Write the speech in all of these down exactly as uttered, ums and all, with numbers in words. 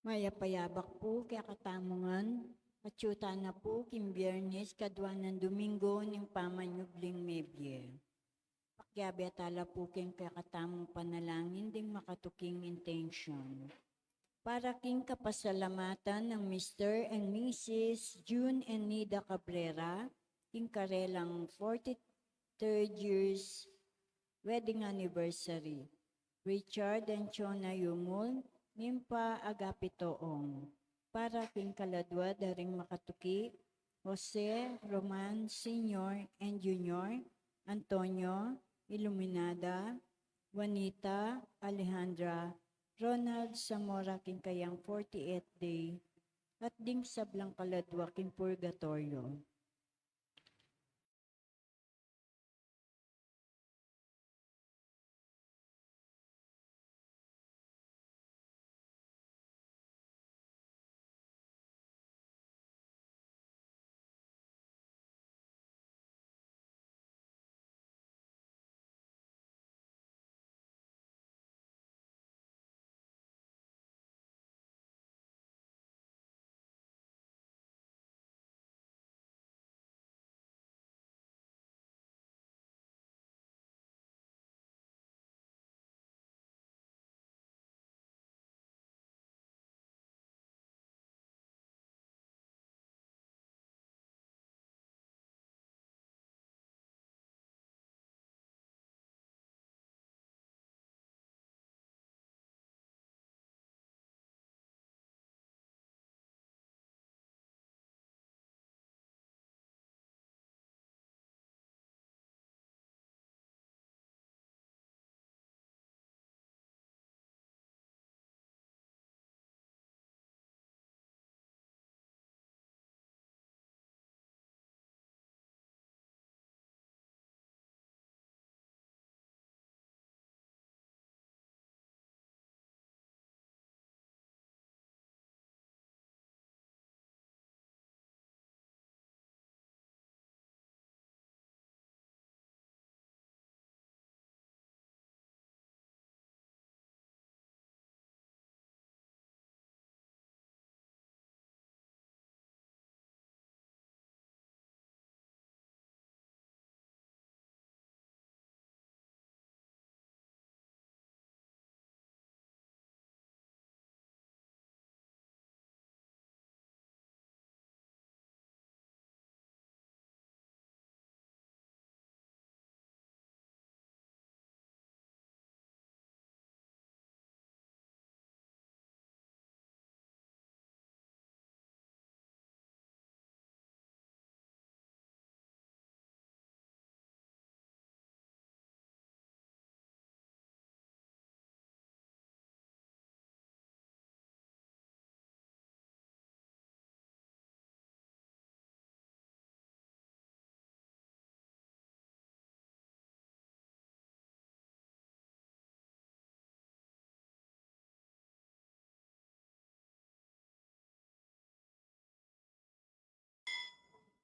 Mayap a yabak pu kekatamu ngan, atyu tana pu king Biyernes, kadwa nang Domingo ning pamanyubling mebie. Pakiabe tala pu king kekatamung panalangin ding makatuking intensyon. Para king kapasalamatan nang Mister and Missus June and Nida Cabrera, king karelang forty-third years wedding anniversary. Richard and Chona Yumul, Nympha Agapito Ong. Para king kaladwa da ring makatuki, Jose, Roman Senior and Junior, Antonio, Iluminada, Juanita, Alejandra, Ronald Zamora king kayang forty-eighth day, at ding sablang kaladwa king purgatoryo.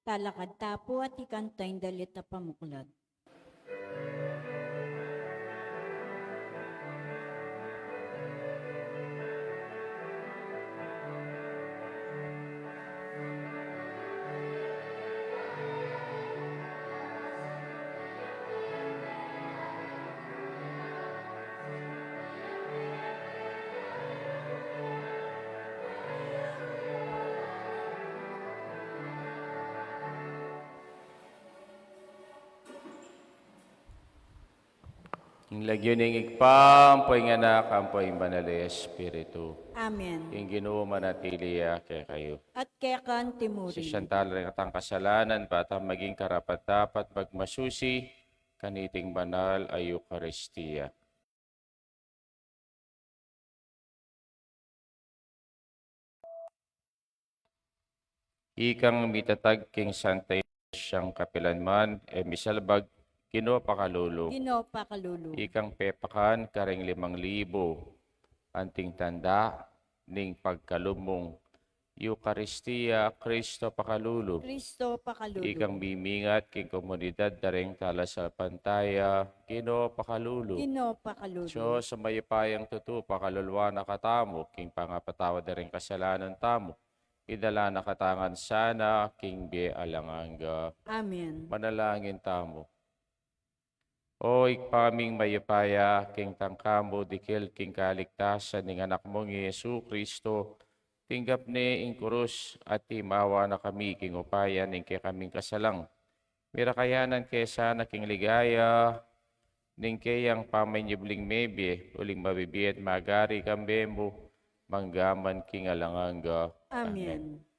Talakad ta pu at ikanta ing dalit a pamuklat. Ing lagyu ning Ibpa, ampo ing Anak, ampo ing Banal a Espiritu. Amen. Ing Ginu manatili ya kekayu. At keka naman murin. Sisian tala ring ating kasalanan, bang maging karapat-dapat magmasusi kaniting banal a Eukaristia. Ikang mitatag king Santa Iglesia kapilan man e misalbag, Ginu pakalulu. Ginu pakalulu. Ikang pepakan karing limang libu, anting tanda ning pagkalub mung Eukaristia, Kristo pakalulu. Kristo pakalulu. Ikang mimingat king komunidad da ring talasalpantaya, Ginu pakalulu. Ginu pakalulu. Dios a mayupayang tutu, pakaluluan na katamu king pangapatawad da ring kasalanan tamu. Idala na katamu ngan sana king bie alang angga. Amen. Manalangin tamu. O Ibpa ming mayupaya, king tangka mu dikil king kaligtasan ning Anak mung i Jesu Kristo, tinggap ne ing kurus at timawa na kami king upaya ning kekaming kasalang. Mirakayanan ke sana king ligaya ning keyang pamanyubling mebie, uling mabibie at magari kambe mu mangga man king alang angga. Amen. Amen.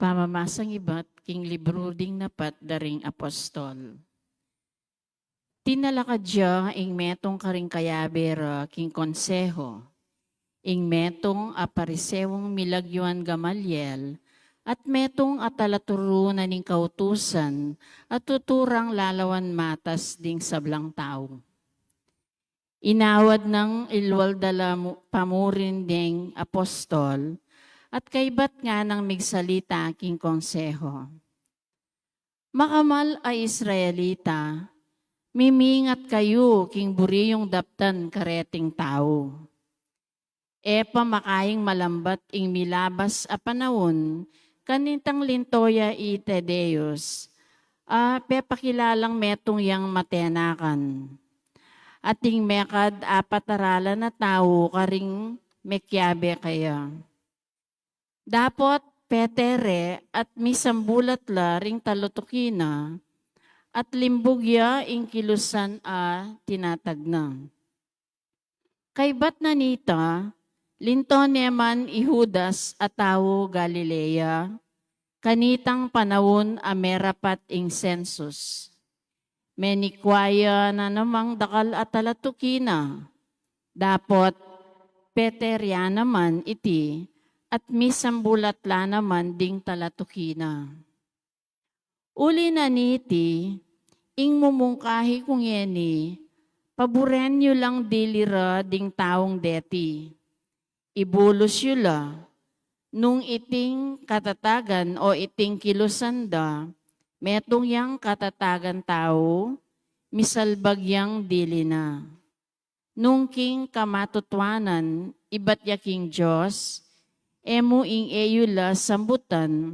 Pamamasang ibat king libru ding napat da ring apostol. Tinalakad ya ing metung karing kayabe ra king konseho, ing metung a Pariseong milagyuan Gamaliel, at metung a talaturu na ning kautusan a tuturang lalawan matas ding sablang tau. Inawad nang ilual da la mu-, pamurin ding apostol, at kaybat nganang migsalita king konseho. Makamal a Israelita, mimingat kayu king buri yung daptan kareting tau. E pa makaing malambat ing milabas a panaun, kanitang linto ya i Tedeus, a pepakilalang metung yang matenakan. Ating mekad apat a ralan a tau karing mekiabe kaya. Dapot petere at misambulat la ring talutuki na, at limbug ya ing kilusan a tinatag na. Kaybat na nita, linto ne man i Judas a tau Galilea, kanitang panaun a merapat ing sensus. Menikwa ya na namang dakal a talatuki na, dapot petere ya naman iti, at misambulat la naman ding talatuki na. Uli na niti, ing mumungkahi kung yeni, paburen yu lang dili ra ding taung deti. Ibulus yu la, nung iting katatagan o iting kilusan da, metung yang katatagan tau, misalbag yang dili na. Nung king kamatutuanan, ibat ya king Dios, e mu ing e yu la sambutan,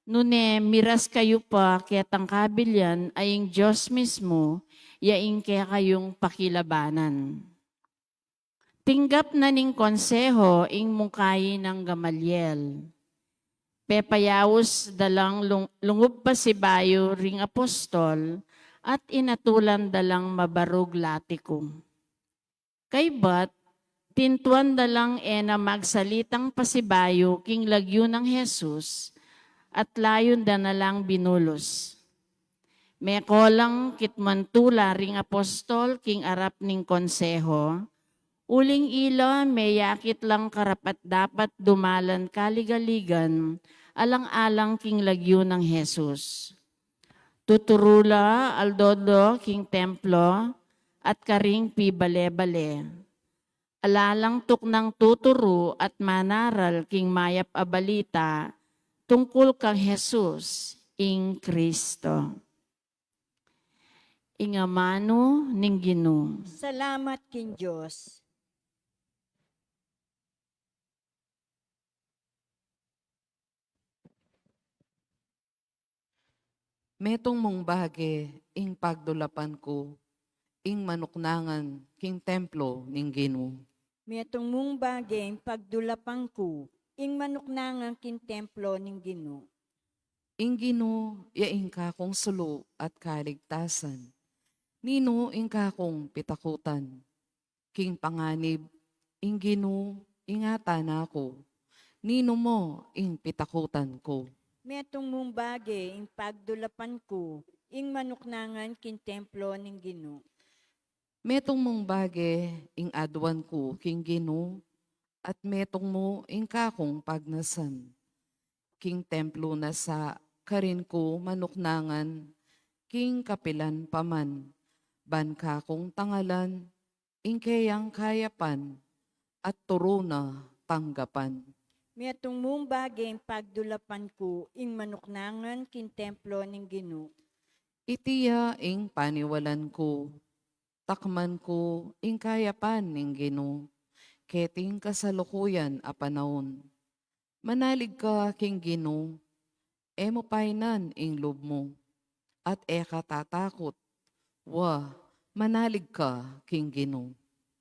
nune miras kayu pa ketang kabilyan a ing Dios mismu, ya ing kekayung pakilabanan. Tinggap na ning konseho ing mungkahi nang Gamaliel. Pepayaus da lang lung-, lungub pasibayu ring apostol at inatulan da lang mabarug latiku. Kaybat, tintuan da lang e na magsalitang pasibayu king lagyu nang Jesus at layun da na lang binulus. Meko lang kitman tula ring apostol king arap ning konseho, uling ila meyakit lang karapat-dapat dumalan kaligaligan alang-alang king lagyu nang Jesus. Tuturu la aldo-aldo king templo at karing pibale-bale. Ala lang tuknang tuturu at manaral king mayap a balita tungkul kang Jesus, ing Kristo. Ing amanu ning Ginu. Salamat king Dios. Metung mung bage ing pagdulapan ku, ing manuknangan king templo ning Ginu. Metung mung bage ing pagdulapan ku, ing manuknangan king templo ning Ginu. Ing Ginu ya ing kakung sulu at kaligtasan. Ninu ing kakung pitakutan? King panganib, ing Ginu, ingatan na ku. Ninu mo ing pitakutan ku? Metung mung bage ing pagdulapan ku, ing manuknangan king templo ning Ginu. Metung mung bage ing aduan ku king Ginu, at metung mu ing kakung pagnasan. King templo na sa karin ku manuknangan, king kapilan pa man, ban kakung tangalan, ing keyang kayapan, at turu na tanggapan. Metung mung bage ing pagdulapan ku, ing manuknangan king templo ning Ginu. Iti ya ing paniwalan ku, takman ku ing kayapan ning Ginu, keting kasalukuyan a panaun. Manalig ka king Ginu, e mu painan ing lub mu, at e ka tatakut, wa, manalig ka king Ginu.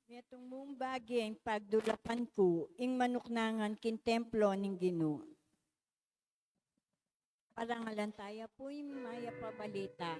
Metung mung bage ing pagdulapan ku, ing manuknangan king templo ning Ginu. Parangalan taya pu ing mayap a balita.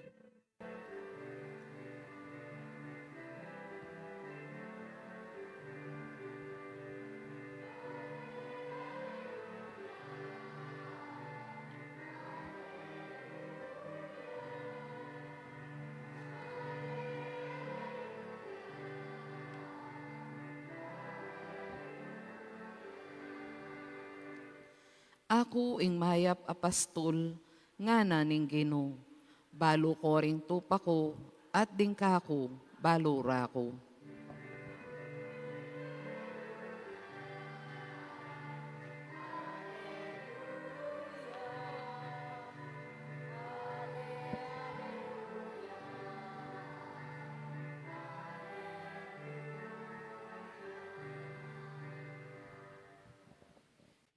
Aku ing mayap a pastul, ngana ning Ginu. Balu ko ring tupa ku, at ding kaku, balu ra ku.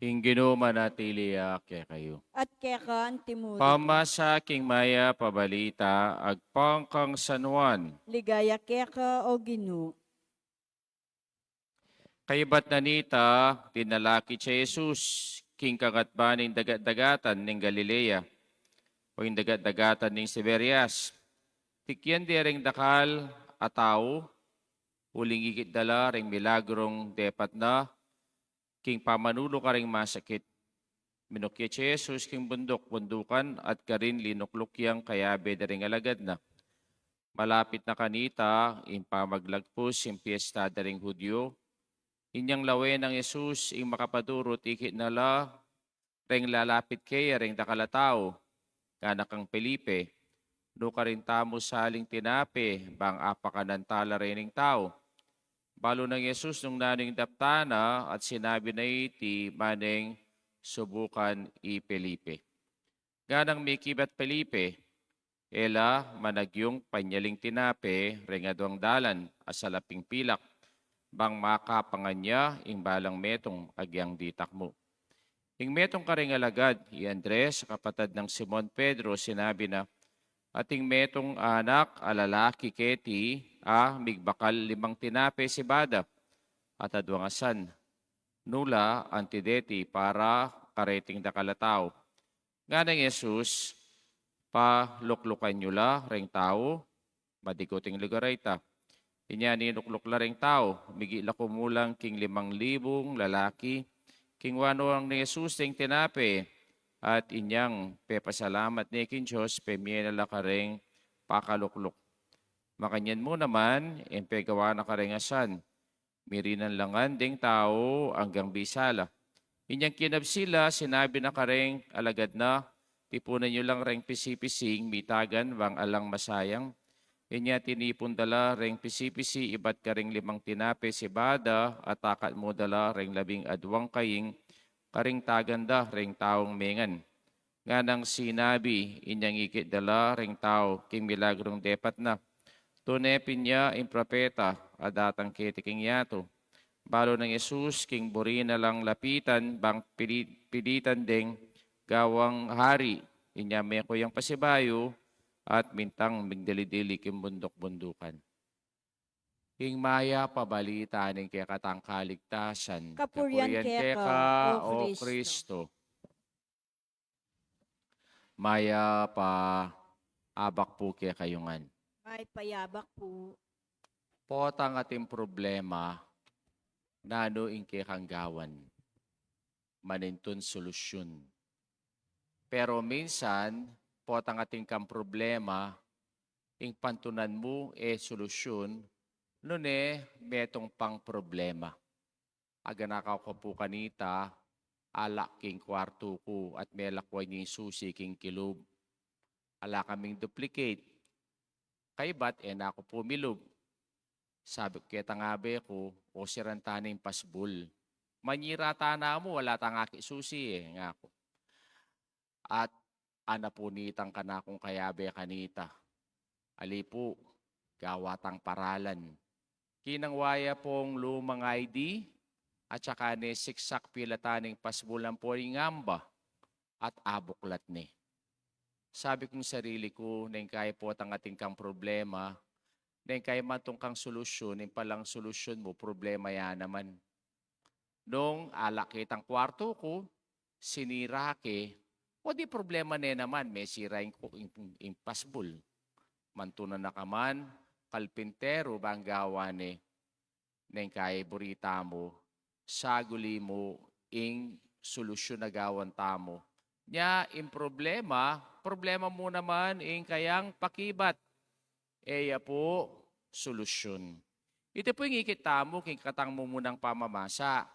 Ing Ginu manatili ya kekayu. At keka antimurin. Pamasa king mayap a balita agpang kang San Juan. Ligaya keka, o Ginu. Kaybat na nita, dinala ke i Jesus king kangatban ning dagat-dagatan ning Galilea, o ing dagat-dagatan ning Tiberias. Tikyan de ring dakal a tau, uling ikit da la ring milagrung depat na, king pamanulu karing masakit. Minukyat i Jesus king bunduk-bundukan at karin linukluk yang kayabe da ring alagad na. Malapit na kanita ing pamaglagpus ing piesta da ring Judio. Inyang lawen nang Jesus ing makapadurut, ikit na la ring lalapit keya ring dakal a tau. Ngana kang Felipe, nukarin tamu saling tinape bang apakanan tala reng tau? Balu nang Jesus nung nanu ing daptan na at sinabi na iti maneng subukan i Felipe. Nganang mekibat Felipe, e la managyung panyaling tinape reng aduang dalan a salaping pilak, bang makapangan ya ing balang metung agyang ditak mu. Ing metung karing alagad, i Andres, kapatad nang Simon Pedro, sinabi na, ating metung anak a lalaki keti a migbakal limang tinape sibada at aduang asan. Nula anti deti para kareting dakal a tau. Nganang Jesus, paluklukan yu la reng tau, madikut ing lugar a ita. Inya ninukluk la reng tau, migit la kumulang king limang libung lalaki. Kinuan nang Jesus deng tinape, at inyang pepasalamat ne king Dios, pemie na la kareng pakalukluk. Makanyan mu naman, ing pegawa na kareng asan, mirinan la ngan deng tau anggang bisa la. Inyang kinabsi la, sinabi na kareng alagad na, tipunan yu lang reng pisi-pising mitagan bang alang masayang. Inya tinipun da la reng pisi-pisi ibat karing limang tinape sibada at akat mu da la reng labing aduang kaing karing tagan da reng taung mengan. Nganang sinabi inyang ikit da la reng tau king milagrung depat na, tune pin ya ing propeta a datang keti king yatu. Balu nang Jesus, king buri na lang lapitan bang pili-, pilitan deng gawang hari, inya meku yang pasibayu at mintang migdili-dili king bunduk-bundukan. Ing mayap a balita ning kekatang kaligtasan. Kapurian keka, o Kristo. Mayap a abak pu kekayu ngan. Mayap a abak pu. Potang ating problema, nanu ing kekang gawan, manintun solusyun. Pero minsan, potang atin kang problema, ing pantunan mu e solusyun, Nune, metung pang problema. Aganaka ku pu kanita, ala king kuartu ku at melakwan ya ing susi king kilub. Ala kaming duplicate. Kaybat, e na ku pu milub. Sabi ku ketang abe ku, o siran ta ne ing pasbul. Manyira ta namu, ala tang aki susi e, ngaku. At ana pu nitang kanakung kayabe kanita, ali pu, gawa tang paralan. Kinangwa ya pung lumang I D, at saka ne siksak pila ta ning pasbul ampo ing amba, at abuklat ne. Sabi kung sarili ku, neng kaya potang atin kang problema, neng kaya mantung kang solusyun, ing palang solusyun mu, problema ya naman. Nung ala ketang kuartu ku, sinira ke, o di problema ne naman, mesira ing, ing, ing pasbul. Mantunan na ka man, kalpinteru, bang gawa ne, neng kaya buri tamu, saguli mu ing solusyun a gawan tamu. Nya, ing problema, problema mu naman, ing kayang pakibat. E ya pu solusyun. Iti pu ing ikit tamu king katang mumunang pamamasa.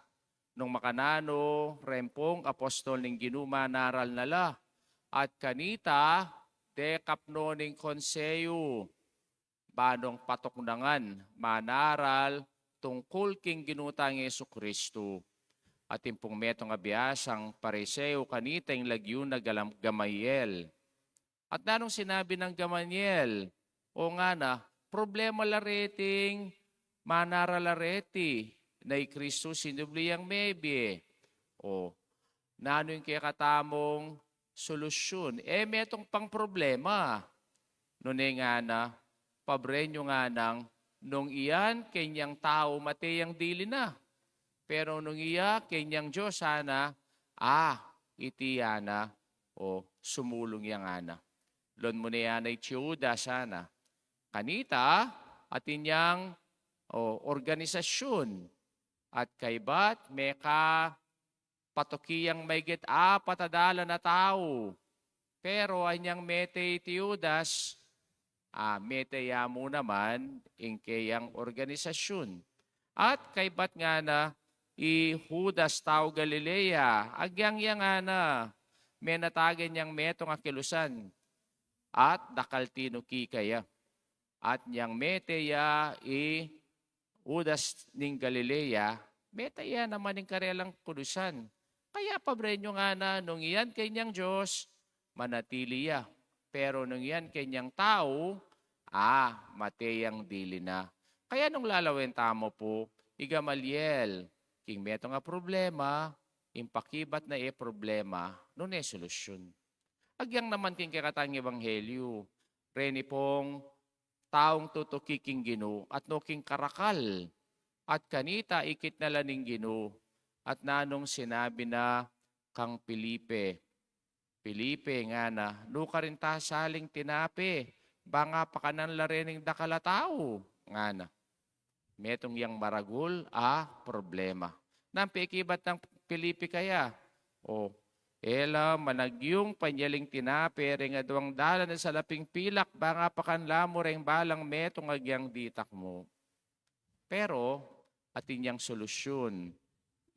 Nung makananu, reng pung apostol ning Ginu manaral na la. At kanita, dekap no ning konseyu, ba nung patuknangan, manaral, tungkul king Ginu tang Jesu Kristu. Atin pung metung a biasang Pariseo kanita ing lagyu na Galam-, Gamaliel. At nanung sinabi nang Gamaliel, o ngana, problema la reting manaral a reti, na i Kristu sinubli yang mebie. O, nanu ing kekatamung solusyun? E metung pang problema. Nune ngana, pabren yu nganang, nung iyan kenyang tau, mate yang dili na. Pero nung iya kenyang Dios, ana, a, iti ya na, o sumulung ya ngana. Lon mu ne ya na i Teudas, ana. Kanita, atin yang, o, organisasyun. At kaybat, meka patuki yang maygit apat a dalan a tau. Pero anyang mete i Teudas, a, mete ya mu naman ing keyang organisasyun. At kaybat ngana i Judas tau Galilea, agyang ya ngana, menatagan yang metung a kilusan. At dakal tinuki kaya. At nyang mete ya i Judas ning Galilea, mete ya naman ing karelang kilusan. Kaya pabren yu ngana, nung iyan kenyang Dios, manatili ya. Pero nung iyan kenyang tau, a, mate yang dili na. Kaya nung lalawen tamu pu, i Gamaliel, king metung a problema, ing pakibat na e problema, nune solusyun. Agyang naman king kekatang ebanghelyu, reni pung taung tutuki king Ginu, at no king karakal, at kanita ikit na la ning Ginu, at nanung sinabi na kang Felipe, Felipe, ngana, nukarin ta saling tinape, bang apakanan la rening dakal a tau, ngana. Metung yang maragul a problema. Nang pekibat nang Felipe kaya, o, e la managyung panyaling tinape reng aduang dalan a salaping pilak, bang apakan la mu reng balang metung agyang ditak mu. Pero, atin yang solusyun,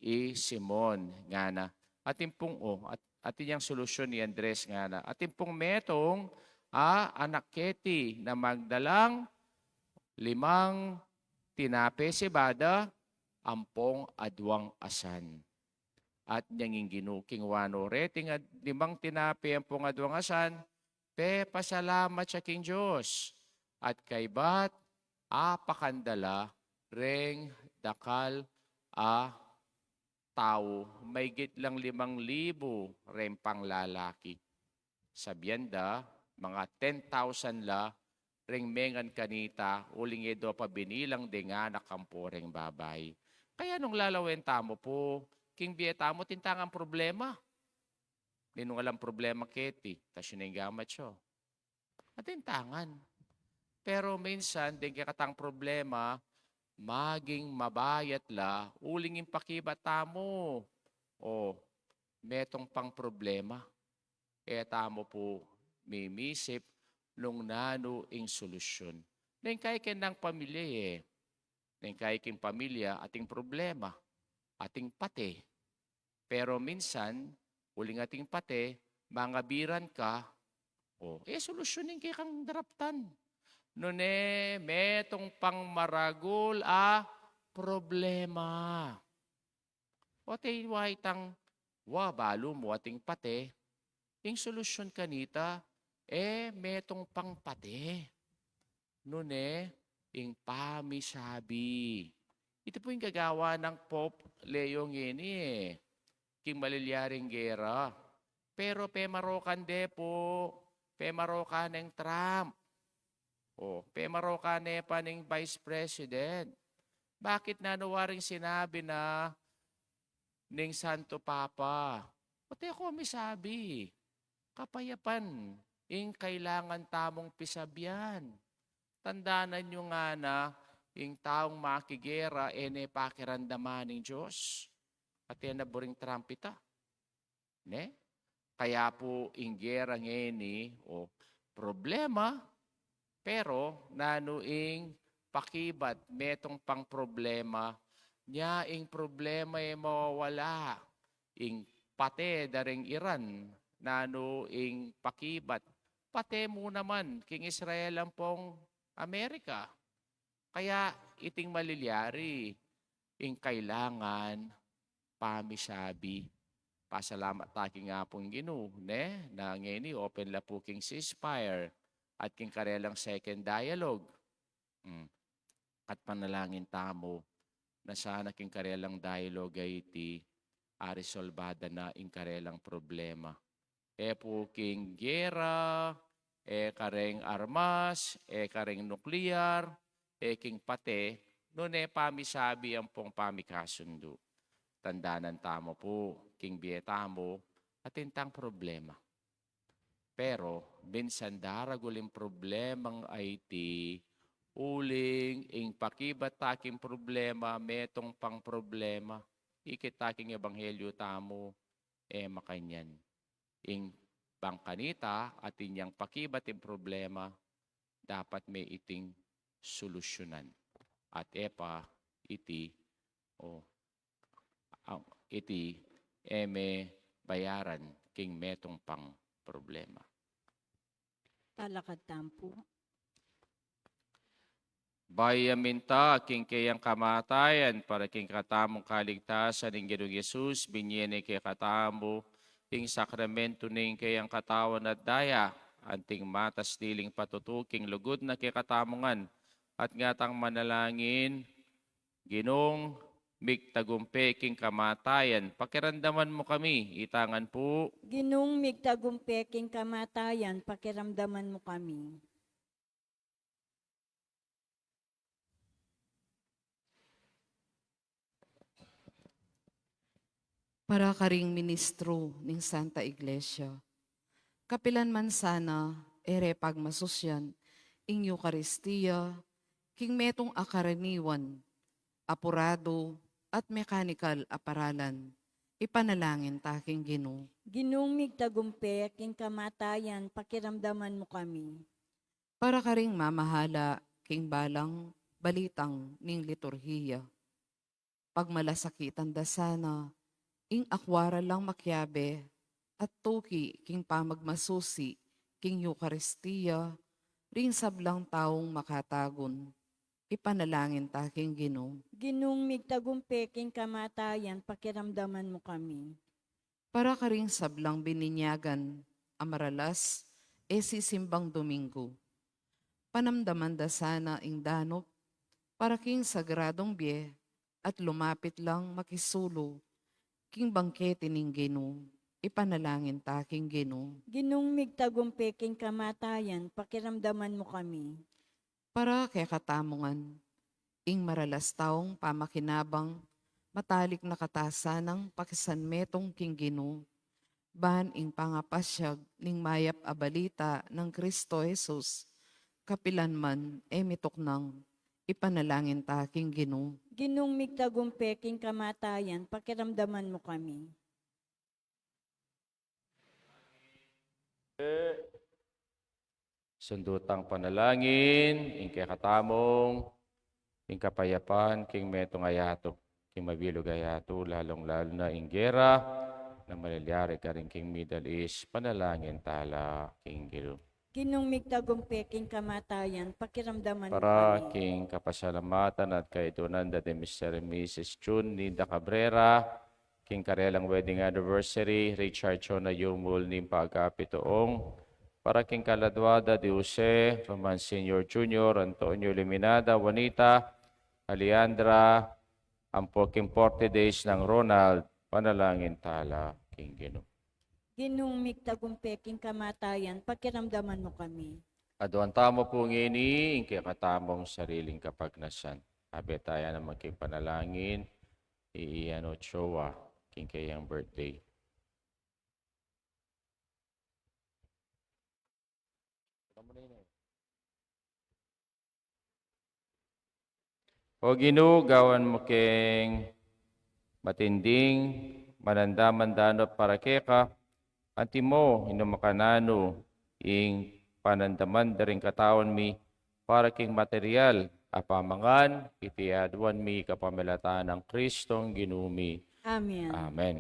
i Simon, ngana. Atin pung, o, at, atin yang solusyun i Andres, ngana. Atin pung metung a anak keti na magdalang limang tinape, sebada, ampong aduang asan. At nyang ing Ginu, kingwa no reting ad-, limang tinape ampong aduang asan, pepasalamat ya king Dios. At kaybat, apakan da la reng dakal a tau, maygit lang limang libu reng panglalaki. Sabian da, mga ten thousand la reng mengan kanita, uling e da pa binilang deng anak ampo reng babai. Kaya nung lalawen tamu pu, king bie tamu, atin tang problema. Ninung alang problema keti, tas yu neng gamat yu. Atin tangan. Pero minsan, deng kekatang problema, maging mabayat la, uling ing pakibat tamu, o, metung pang problema. E tamu pu mimisip nung nanu ing solusyun. Neng kaya kenang pamilya e, Neng kaya king pamilya, ating problema, ating pate. Pero minsan, uling ating pate, mangabiran ka, o, e, solusyunin kekang daraptan. Nune, metung pang maragul a problema. O, te, wa itang, wa, balu mu ating pate, ing solusyun kanita, e, metung pang pate. Nune, ing pamisabi. Iti pu ing gagawa nang Pope Leo ngeni, e. King malilyaring gera. Pero pemarokan de pu, pemarokan neng Trump. O, pemarokan ne pa ning Vice President. Bakit nanu waring sinabi na ning Santo Papa? Pati aku misabi, kapayapan ing kailangan tamung pisabian. Tandanan yu ngana, ing taung makigera, e ne pakiramdaman ning Dios. At e na buring Trump ita. Ne? Kaya pu ing gera ngeni, o, problema, pero nanu ing pakibat, metung pang problema, nya ing problema e mawawala, ing pate da ring Iran, nanu ing pakibat, pate mu naman, king Israel ampong Amerika. Kaya iting malilyari, ing kailangan, pamisabi. Pasalamat ta king Apung Ginu, ne? Na ngeni, open la pu king ceasefire at king karelang second dialogue. Mm. At panalangin tamu, na sana king karelang dialogue a iti, arisolbada na ing karelang problema. E pu king gera, e kareng armas, e kareng nuklear, e king pate, nune pamisabi ampong pamikasundu. Tandanan tamu pu, king bie tamu, atin tang problema. Pero, minsan daragul ing problemang aiti, uling ing pakibat ta king problema, metung pang problema, ikit ta king ebanghelyu tamu, e makanyan. Ing bang kanita, atin yang pakibat ing problema, dapat me iting solusyunan. At e pa iti, o, ang, iti, e me bayaran king metung pang problema. Talakad tamu pu. Bayu ya minta king keyang kamatayan para king katamung kaligtasan ing Ginung Jesus, binie ne kekatamu ing sakramentu ning keyang katawan at daya, anting matas diling patutu king lugud na kekatamu ngan, at ngatang manalangin, Ginung migtagumpe king kamatayan, pakiramdaman mu kami, ita ngan pu. Ginung migtagumpe king kamatayan, pakiramdaman mu kami. Para karing ministru ning Santa Iglesia. Kapilan man sana e re pagmasusyan ing Eukaristia king metung a karaniwan, apuradu, at mekanikal a paralan, ipanalangin ta king Ginu. Ginung migtagumpe king kamatayan, pakiramdaman mu kami. Para karing mamahala king balang balitang ning liturhiya. Pagmalasakitan da sana ing akwa ra lang makiabe at tuki king pamagmasusi king Eukaristia ring sablang taung makatagun. Ipanalangin ta king Ginu. Ginung migtagumpe king kamatayan, pakiramdaman mu kami. Para karing sablang bininyagan a maralas e sisimbang Domingo. Panamdaman da sana ing danup para king sagradung bie at lumapit lang makisulu king bangkete ning Ginu. Ipanalangin ta king Ginu. Ginung migtagumpe king kamatayan, pakiramdaman mu kami. Para kekatamu ngan, ing maralas taung pamakinabang, matalik na kata sanang pakisanmetung king Ginu, ban ing pangapasyag ning mayap a balita nang Kristo Jesus, kapilan man e mituknang, ipanalangin ta king Ginu. Ginung migtagumpe king kamatayan, pakiramdaman mu kami. Sundu tang panalangin ing kekatamung ing kapayapan king metung a yatu, king mabilug a yatu, lalung-lalu na ing gera na malilyari karin king Middle East. Panalangin tala king Ginu. Ginung migtagumpe king kamatayan, pakiramdaman mu kami. Para king kapasalamatan at kaidunan da di Mister and Missus Jun Linda Cabrera, king karelang wedding anniversary, Richard Chona Yumul ning pagkapituong, para king kaladwa da di Jose Roman Senior Junior, Antonio Liminada, Juanita, Alejandra, ampo king forty days nang Ronald. Panalangin tala king Ginu. Ginung migtagumpe king kamatayan, pakiramdaman mu kami. Aduan tamu pu ngeni ing kekatamung sariling kapagnasan. Abetaya naman king panalangin i Ian Ochoa king keyang birthday. O Ginu, gawan mu keng matinding manandaman danup para keka, antimo ing makananu ing panandaman da ring katawan mi para king material a pamangan, iti aduan mi kapamilatan nang Kristong Ginu mi. Amen. Amen.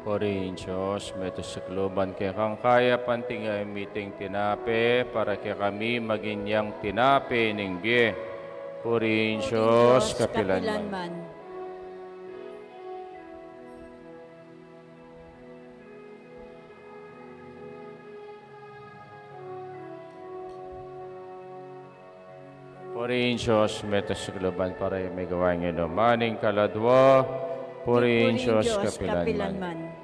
Purihin Dios, meto sa kaluban kekang kaya pantinga miting tinape, para kekami maging yang tinape ning bie. Purihin Dios, kapilan man. Purihin Dios, meto sa kaluban para ing megawa ning inuman, ing kaladwa, purihin Dios, kapilan man.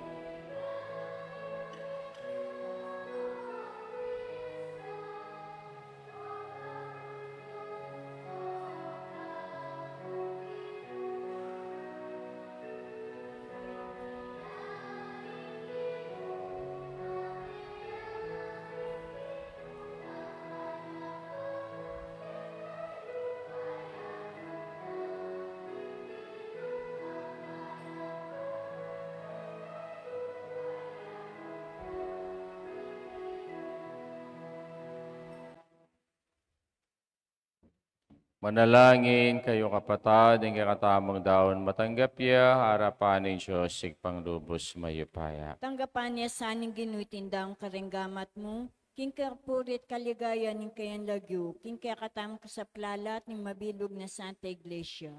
Manalangin kayu, kapatad, ing kekatamung daun matanggap ya arapan ning Dios Ibpang lubus mayupaya. Tanggapan na sa ning Ginu iting daun karing gamat mu, king kapurian at kaligayan ning kayang lagyu, king kekatamung kasaplalan at ning mabilug nang Santa Iglesia.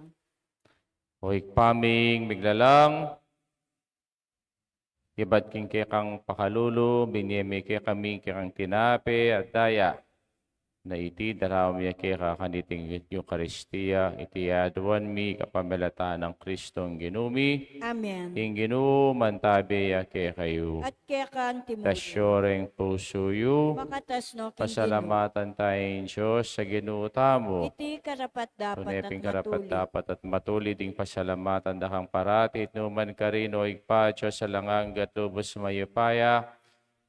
O Ibpa ming miglalang, ibat king kekang pakalulu, binie mu kekami ing kekang tinape at daya, na iti daraun mi ya keka kaniting Eukaristia, iti aduan mi kapamilatan nang Kristong Ginu mi. Amen. Ing Ginu mantabe ya kekayu. At keka mu rin. Itas yu ring pusu yu. Pakatas no king Ginu. Pasalamatan taya ing Dios a Ginu tamu. Iti karapat-dapat at matulid. Tune pin karapat-dapat at matulid ing pasalamatan da kang parati at nukarin man, O Ibpa, Dios alang angga at lubus mayupaya,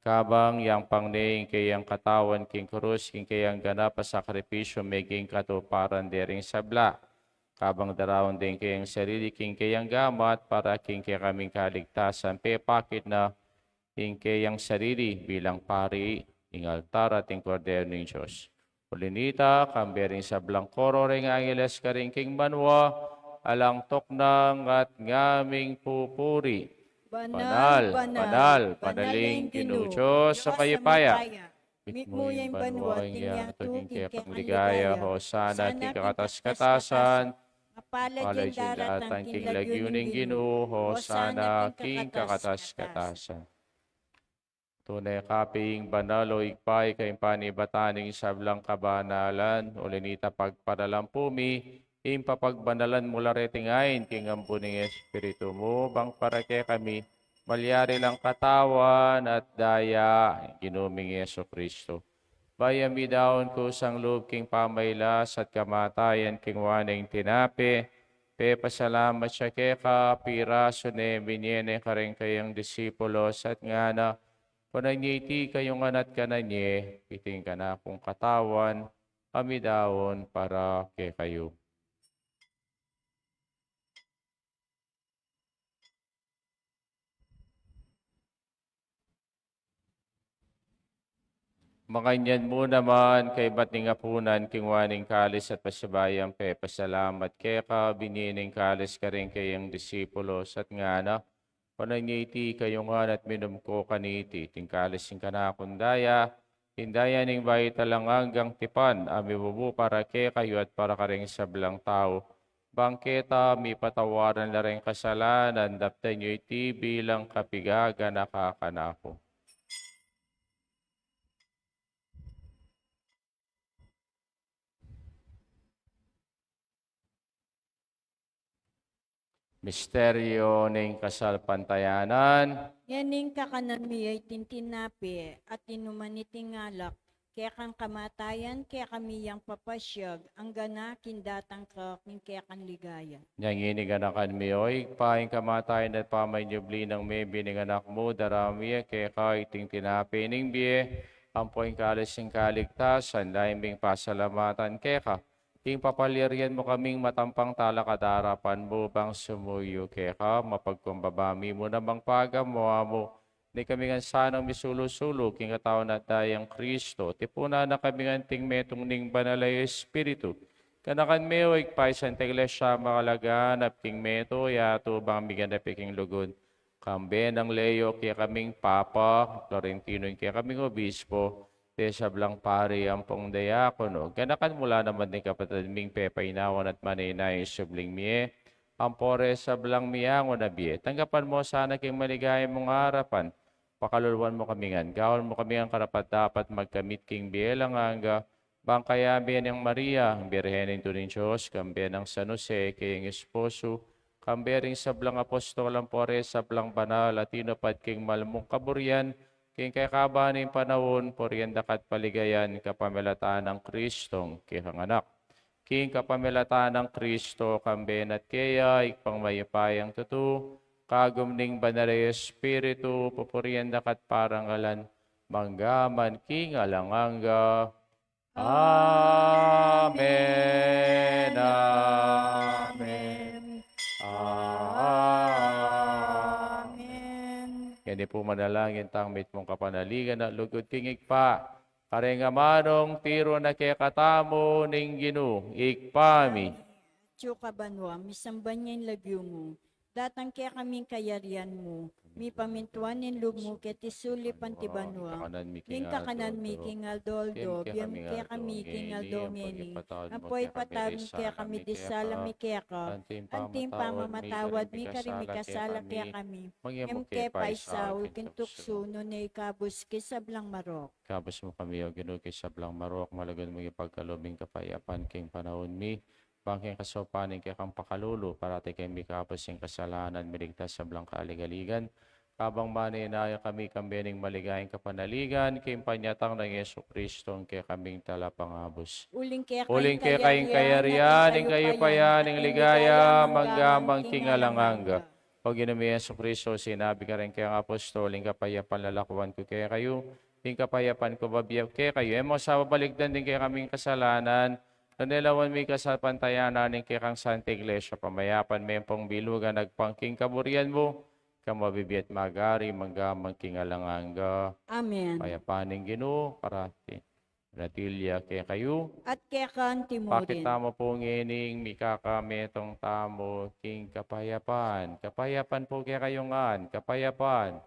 kabang yampang ne ing keyang katawan king krus, king keyang ganap a sakripisyu, meging katuparan dering sabla. Kabang daraun de ing keyang sarili king keyang gamat para king kekaming kaligtasan, pepakit na ing keyang sarili bilang pari, ing altar at ing Kordero ning Dios. Uli nita, kambe ring sablang koro ring angeles karin king banua, alang tuknang at ngaming pupuri. Banal, banal, banal ing Ginu, Dios a mayupaya. Mitmu ya ing banua at ing yatu king kekang ligaya. Hosana king kakatas-katasan. Mapalad ya ing daratang king lagyu ning Ginu. Hosana king kakatas-katasan. Tune ka pin banal, O Ibpa, ika ing panibatan ning sablang kabanalan. Uli nita, pagparalampu mi ing papagbanalan mu la reting ain king ambun ning Espiritu mu, bang para kekami malyari lang katawan at daya ning Ginu ming Jesucristo. Bayu mi daun kusang lub king pamailas at kamatayan king waning tinape, pepasalamat ya keka, pirasu ne, binie ne karing kayang disipulos at ngana, Kunan ye iti kayu ngan at kanan ye, iti ing kanakung katawan, a midaun para kekayu. Makanyan mu naman, kaybat ning apunan, kinua ne ing kalis at pasibayu yang pepasalamat keka, binie ne ing kalis karing kayang disipulos at ngana: Kunan ye iti kayu ngan at minum ko kaniti, iti ing kalis ning kanakung daya, ing daya ning bayu at alang anggang tipan, a mibubu para kekayu at para karing sablang tau, bang keta mipatawaran la ring kasalanan. Daptan yu iti bilang kapigaganaka kanaku. Misteryo ning kasalpantayanan. Ngeni ing kakanan mi a iting tinape at inuman iting alak, kekang kamatayan kekami yang papasiag, anggang king datang ka king kekang ligaya. Inya ngeni ganakan mi, o Ibpa, ing kamatayan at pamanyubli nang mebie ning Anak mu, daraun mi keka iting tinape ning bie, ampo ing kalis ning kaligtasan, daun ming pasalamatan keka. Ing papalyarian mu kaming matampang talakad king arapan mu, bang sumuyu keka, mapagkumbaba mi mu namang pagamu-amu, nung ikami ngan sanang misulu-sulu king katawan at dayang Kristo, tipunan na kami ngan anting metung ning Banal a Espiritu. Ganakan me, o Ibpa, ing Santa Iglesia makalaganap king metung yatu, bang miganap ya king lugud, kambe nang Leo kekaming Papa, Florentino ing kekaming Obispo, ding sablang pari ampong diakono. Ganakan mu la naman ding kapatad ming pepainawan at manenaya king subling mie, ampo ring sablang miangu na bie. Tanggapan mu la sana king maligaya mung arapan. Pakaluluan mu kami ngan, gawan mu kami ngan karapat-dapat magkamit king bie alang angga, bang kayame nang Maria, ing Birhen Indu ning Dios, kambe nang San Jose, kayang esposo, kambe ring sablang apostol ampo ring sablang banal a tinupad king mal mung kaburian, king kekaban ning panaun, purian da ka at paligayan kapamilatan nang Kristong kekang Anak. King kapamilatan nang Kristo, kambe na at keya, Ibpang mayupayang tutu, kagum ning Banal a Espiritu, pupurian da ka at parangalan, mangga man king alang angga. Amen, amen, amen. Ngeni pu manalangin tang mitmung kapanaligan at lugud king Ibpa, karing amanung tiru na kekatamu ning Ginu. Ibpa mi, atsu ka banua, misamban ya ing lagyu mu, datang kekami ing kayarian mu, mipamintuan ing lub mu keti sulip anti banua. Ing kakanan mi king aldo-aldo, ibie mu kekami king aldo ngeni. Ampo ipatawad mu kekami ding sala mi keka, anti ing pamamatawad mi karing mikasala kekami. E mu ke paisaul king tuksu, nune ikabus king sablang marok. Ikabus mu kami, O Ginu, king sablang marok, malugud mung ipagkalub ing kapayapan king panaun mi, bang king kasaupan ning kekang pakalulu, parati kaming mikabus king kasalanan, miligtas king sablang kaligaligan, kabang manenaya kami kambe ning maligayang kapanaligan king panyatang nang Jesucristo, ing kekaming Talapangabus. Uling keka ing kayarian, ing kayupayan, ing ligaya, mangga man king alang angga. O Ginu ming Jesucristo, sinabi mu karing kekang apostol, ing kapayapan lalakuan ku kekayu, ing kapayapan ku bibie ku kekayu. E mu sa babalikdan ding kekaming kasalanan, nune lawan mu ing kasalpantayanan ning kekang Santa Iglesia, pamayapan me ampong bilugan agpang king kaburian mu, ika a mabibie at magari mangga man king alang angga. Amen. Kapayapan ning Ginu parati manatili ya kekayu. At keka anti mu rin. Pakit tamu pu ngening mikakametung tamu king kapayapan. Kapayapan pu kekayu ngan, kapayapan.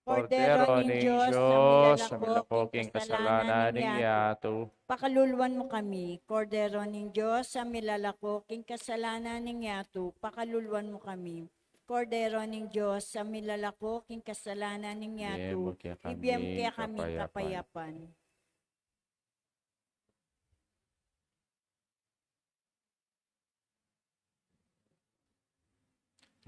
Kordero ning Dios, a milako king kasalanan ning yatu, pakaluluan mu kami. Kordero ning Dios, a milako king kasalanan ning yatu, pakaluluan mu kami. Kordero ning Dios, a milako king kasalanan ning yatu, ibie mu kekami ing kapayapan.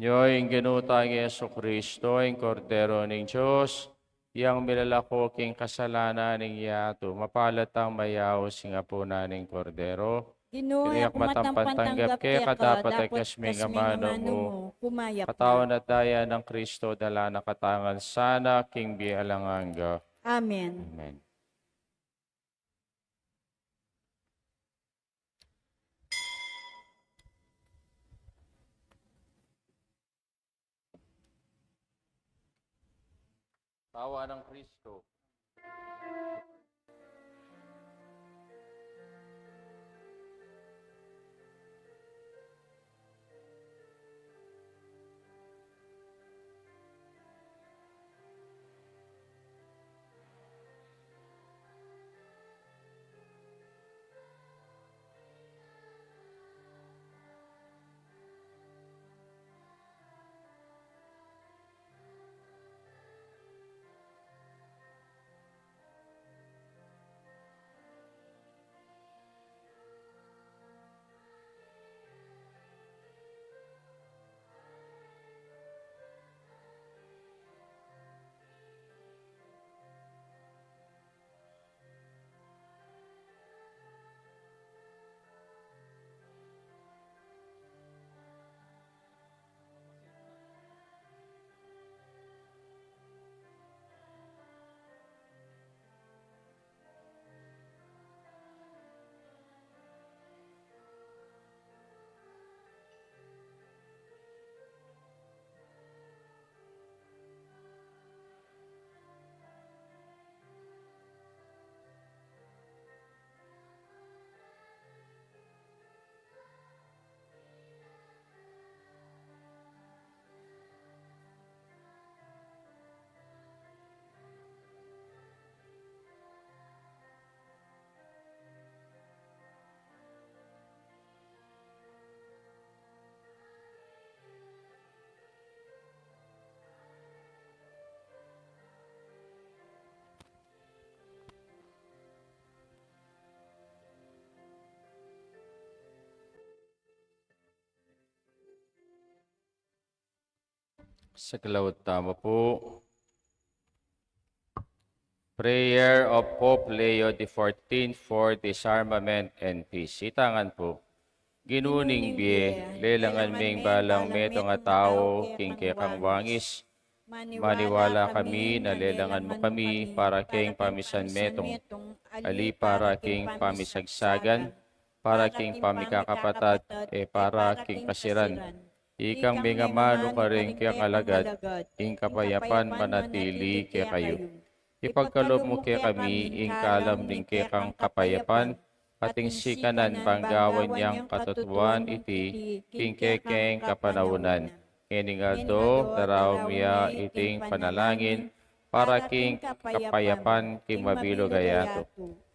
Nyo ing Ginu tang Jesucristo, ing Kordero ning Dios, yang milalako king kasalanan ning yatu. Mapalad tang mayaus king apunan ning Kordero. Ginu, e ku matampang tanggap keka, dapot agkas ming amanu mu. Kumayap ka. Katawan at daya nang Kristo, dala na katamu ngan sana king bie alang angga. Amen. Amen. Katawan nang Kristo. Saklaud tamu pu. Prayer of Pope Leo the fourteenth for disarmament and peace. Itangan pu. Ginu ning bie, lelangan ming balang metung a tau king kekang wangis. Maniwala kami na lelangan mu kami para king pamisan metung, ali para king pamisagsagan, para king pamikakapatad, e para king kasiran. Ikang mengamanu karing kekang alagad, ing kapayapan manatili kekayu. Ipagkalub mu kekami ing kalam ning kekang kapayapan, at ing sikanan bang gawan yang katutuan iti king kekeng kapanaunan. Ngening aldo, daraun mi ya iting panalangin para king kapayapan king mabilug a yatu.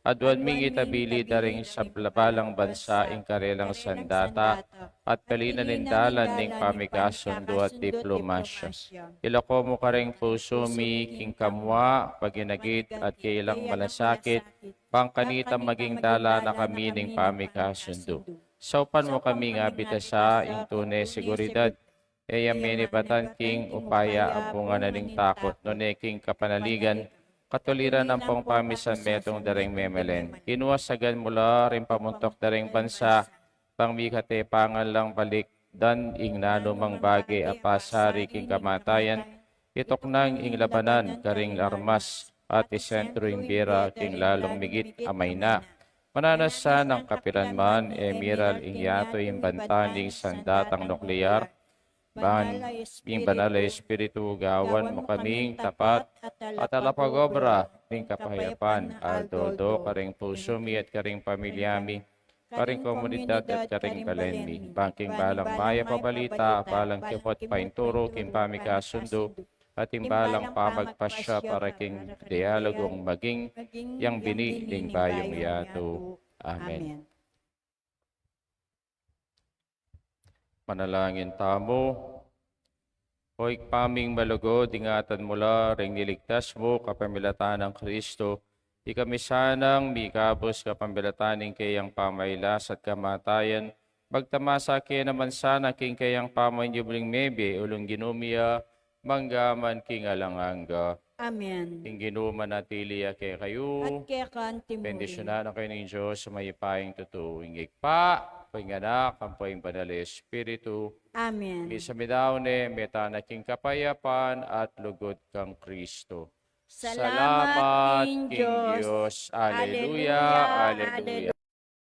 Aduan ming itabili da ring sabla balang bansa ing karelang sandata at palinan ing dalan ning pamikasundu at diplomasya. Ilako mu karing pusu mi king kamua, paginagit at kailang malasakit, bang kanita maging dalan na kami ning pamikasundu. Saupan mu kaming abitasa ing tune seguridad, e ya menibatan king upaya a bunga na ning takut, nune king kapanaligan, katuliran ampong pamisan metung da ring memalen. Ginu, asagan mu la ring pamuntuk da ring bansa, bang mikatepangan lang balikdan ing nanumang bage a pasari king kamatayan, ituknang ing labanan karing armas, at isentru ing bie ra king lalung migit a maina. Mananu sanang kapilan man, e miral ing yatu ing banta ning sandatang nukleyar, ban ing Banal a Espiritu gawan mu kaming tapat at talapag-obra ning kapayapan, aldo-aldo karing pusu mi at karing pamilya mi, karing komunidad at karing balen mi. Bang king balang mayap a balita, balang kipot painturu king pamikasundu, at ing balang pamagpasya para king dialogung maging yang bini ning bayung yatu. Amen. Manalangin tamu. O Ibpa ming malugud, ingatan mu la ring niligtas mu kapamilatan nang Kristo. Ikami sanang mikabus kapamilatan ning keyang pamailas at kamatayan, magtamasa ke naman sana king keyang pamanyubling mebie, uling Ginu mi ya, mangga man king alang angga. Amen. Ing Ginu manatili ya kekayu. At keka naman. Bendisyunan na kayu ning Dios a mayupayang tutu. Ing Ibpa, ing Anak, ampo ing Banal a Espiritu. Amen. Misa midaun ne, mete tana king kapayapan at lugud kang Kristo. Salamat king Dios. Aleluya, aleluya.